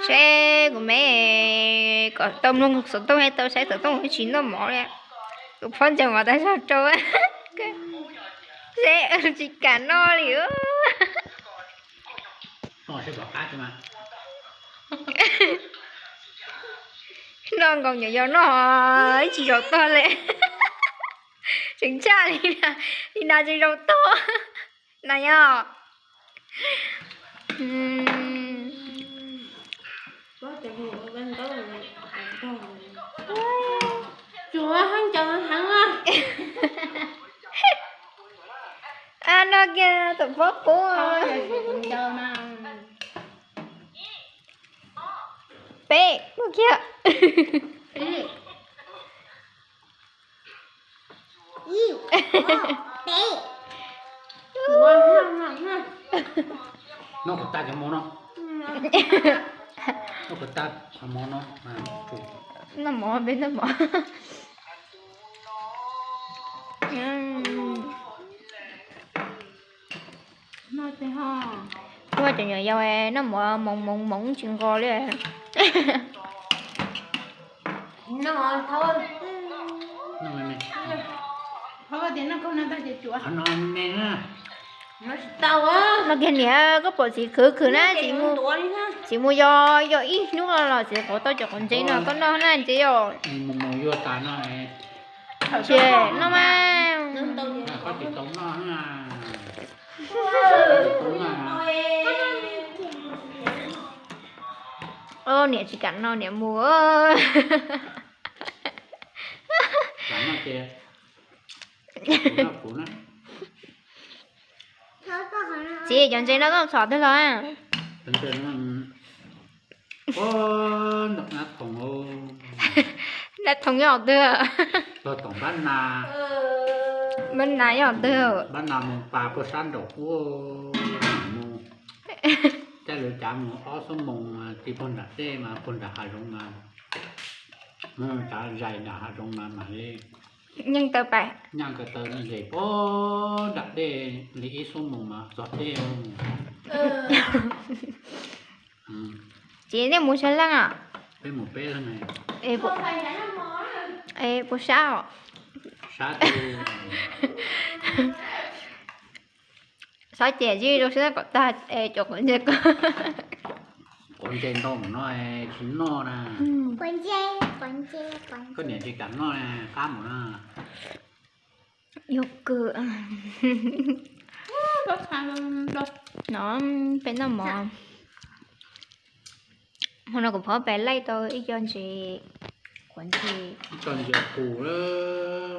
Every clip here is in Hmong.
Seb kuv me kom tau mloog xov tooj, tau saib xov tooj tsis noj mov li. Kuv phob ntsaws mov tag zog rau seb tsis kam noj li. Noj nkaus nyuam yaus noj ib tsis zaum tog li. Tseem tshaj li, li na tsis zaum tog na yog. Tsuav heev, cov heev. No kiag tam pob qub. Peb, muaj kiag. Noj kom tag cov mov no. Noj kom tag cov mov no. Noj mov, peb noj mov. Kuv cov nyuam yaus noj mov moov moov moov tsis nqos li. No kiag niam, koj pom txiv khwv khwv na, txiv mus yos yos ib hnub los txiv quav tau cov quav ntses no koj noj na ntse yom. Tsis noj mas. Niam tsis kam no niam mus. Txiv, cov ntses no koj txhom twg los? Nab thoom nyob twg? Npab nas nyob twg? Npab nas mus pas puag sab nraum ub, mus caij lub cav mus ob xuab moos, tig puag nram dej mas puag nram hav zoov mas, mus cav zais nram hav zoov mas mam li nyeej taw pais, nyeej taw nres puag nram dej li ib xuab moos mas txog dej. Ces nej mus sab leej os? Peb mus peb leeg. Puas sab os? Sab. Sab ces zib rau sab kom tag es cov quav ntses ko. Quav ntses ntau no tsis noj na. Koj niam tsis kam noj, qab mus na. Yog kawg. No peb noj mov. Hmo no kuv phob pais laij tau ib co ntses, quav ntses, ib co ntses qus,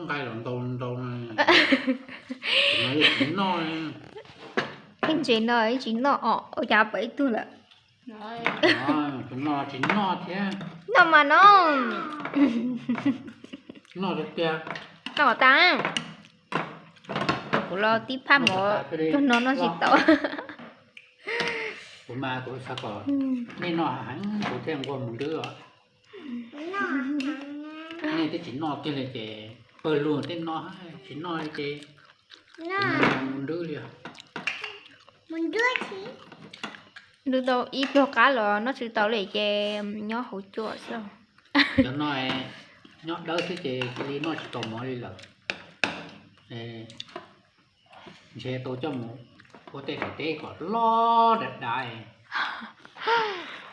nqaij los ntau ntau na. Tsis noj, ib ntses no ib tsis noj os, ua cas pom ib tug lawm. Tsis noj, tsis noj thiab. Noj mas no. Noj tiag. Noj tas. Kuv los tib phaj mov cog no noj tsis tau. Kuv mas kuv xav kom nej noj heev kuv thiaj nquag mus nrwb os. Nej twb tsis noj kiag li ces pawg lug tej noj, tsis noj li ces mus nrwb li. Nrwb tau ib pluag qab los noj tsis tau li ces nyob hauv cua xwb. Cov no nyob dawb xwb ces cia li noj tsis tau mov li lawm. Ntshe tau coj mus ua tej daim teb kom loj dav dav,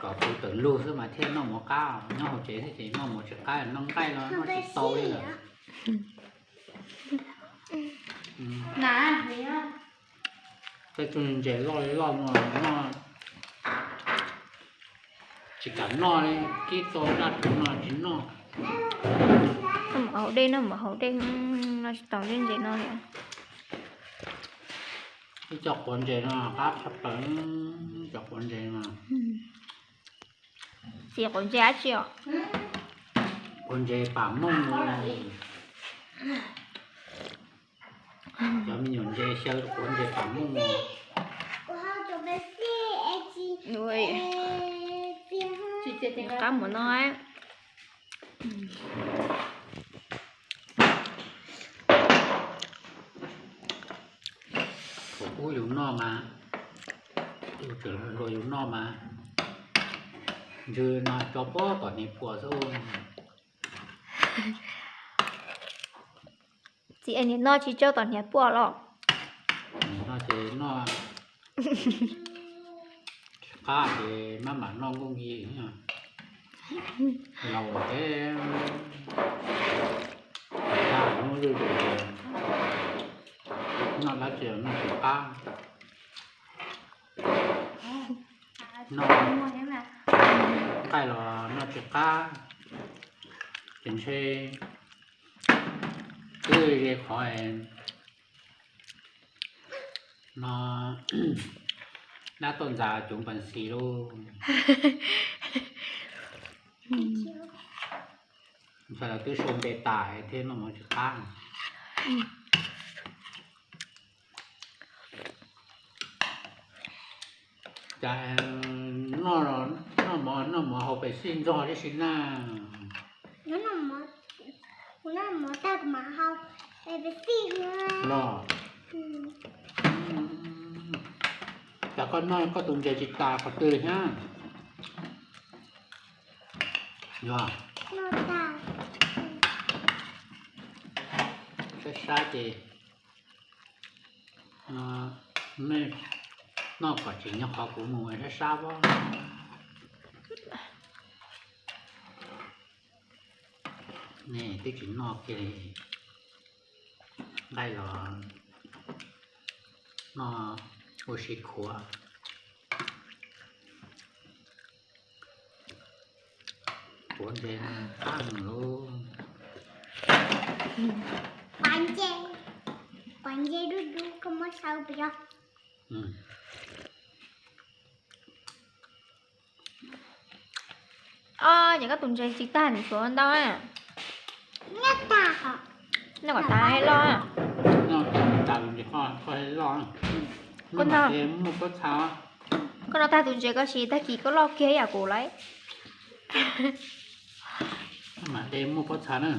kom puv tawm lug xwb mas thiaj noj mov qab. Nyob hauv tsev xwb ces noj mov tsis qab, noj nqaij los noj tsis tau li lawm. Tej tug ntses loj li loj no noj tsis kam noj li, kib tau daj rhuv no tsis noj. Noj mov haus dej, noj mov haus dej, noj tsis tau tej ntses no li. Ib co quav ntses no qab tshaj plaws, cov quav ntses no. Txiv, quav ntses dab tsi os? Quav ntses pam mooj. Cov me nyuam ntses xyaw quav ntses pam mooj. Qab mus no. Kuv pub yus noj mas, yus tseem hluas yus noj mas, Ntswg no tso puag tom hniav puam xwb. Txiv es niam noj tsis tsau tom hniav puam los? Nim no ces noj tsis qab ces maj mam noj nkooj yim. Laus ces noj dab tsi los noj tsis qab. Noj nqaij los noj tsis qab, ces ntshe twb ze qhov no dab tuaj ntxas cuv npas xis lauj. Ntshai los twb sau npe tas thiab noj mov tsis qab. Cas noj, noj mov haus Pepsi ntxog tib si na. Kuv noj mov tag kuv mam haus Pepsi los. Cas koj noj koj tus ntses tsis tas qhov twg li thiab? Yog sab sab ces nej noj kom tseem nyob qhov kuv mus sab sab as. Nej twb tsis noj kiag li, nqaij los noj ua si khuav. Tuav ntses qab mus lauj. Pov ntses, pov ntses dub dub koj muab saw puas yog? Os, ces koj tus ntses tsis tag nws tuav ntau na. Noj kom tas loj. Koj noj tag tus ntses koj siv tag kis koj loj kiag ib yam kuv lawm. Mam de muaj pob txha na.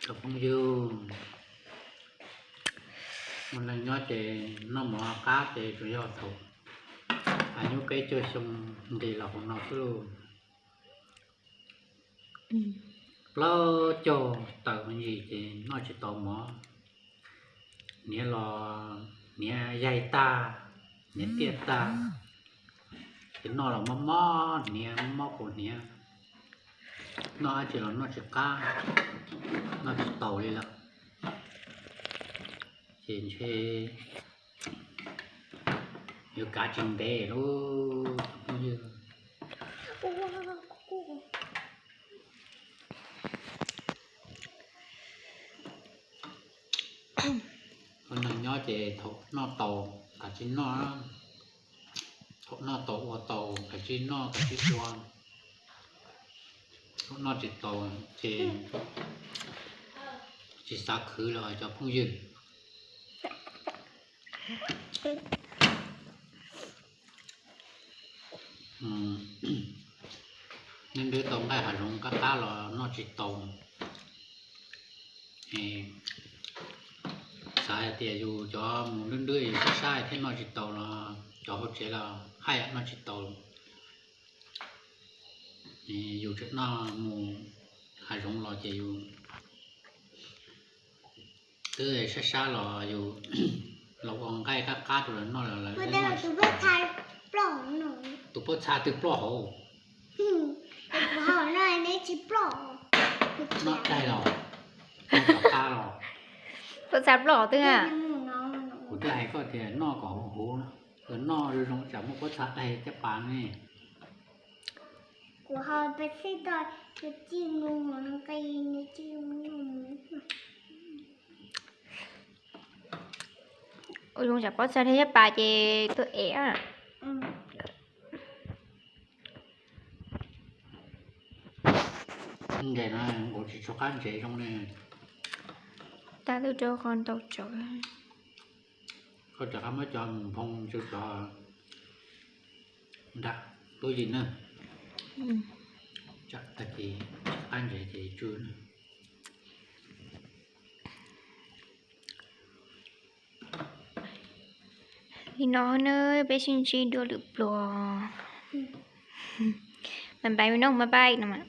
Cov phooj ywg, ua neeg nyob ces noj mov qab ces tsuas yog thaum nyuj peb caug xyoo nqis los hauv no xwb lauj. Plaub caug tawm me ntsis ces noj tsis tau mov, hniav los hniav yaig tag, hniav tiaj tag, ces noj los mob mob hniav, mob kaus hniav, noj dab tsi los noj tsis qab, noj tsis taus li lawm. Ces ntshe yuav kav tsis ntev lauj. Ua neeg nyob ces thaum noj tau kav tsij noj, thaum noj tau ua tau kav tsij noj kav tsij ua, thaum noj tsis tau ces tsis xav khwv los cov phooj ywg. Neb nrhiav tau nqaij hav zoov qab qab los noj tsis tau. Xav hais tias yus cov mus nrwb nrwb yus sab sab thiab noj tsis tau los cov hauv tsev los haj yam noj tsis tau. Yus tseem noj mus hav zoov los ces yus twb sab sab los yus los ua nqaij qab qab rau lawv noj los lawv tus pob txha twb ploj hauv. Noj daig los, noj kom qab los. Pob txha ploj twb. Kuv twb hais koj tias noj kom huv huv, noj zoo zoo tsam muaj pob txha daig caj pas ne. Ua zoo tsam pob txha daig caj pas ces tuaj ev. Ntses no nkaus tsis tshua qab ntsev zoo ne. Tab twb rau qhov ntau tsawv. Koj rov qab muab cov mus nphoo tsw cov Nram lub yim na, tsam tag kis qab ntses ces tsuj na. Li no na, peb sib ntsib dua lwm pluas. Bye bye no, bye bye no mas.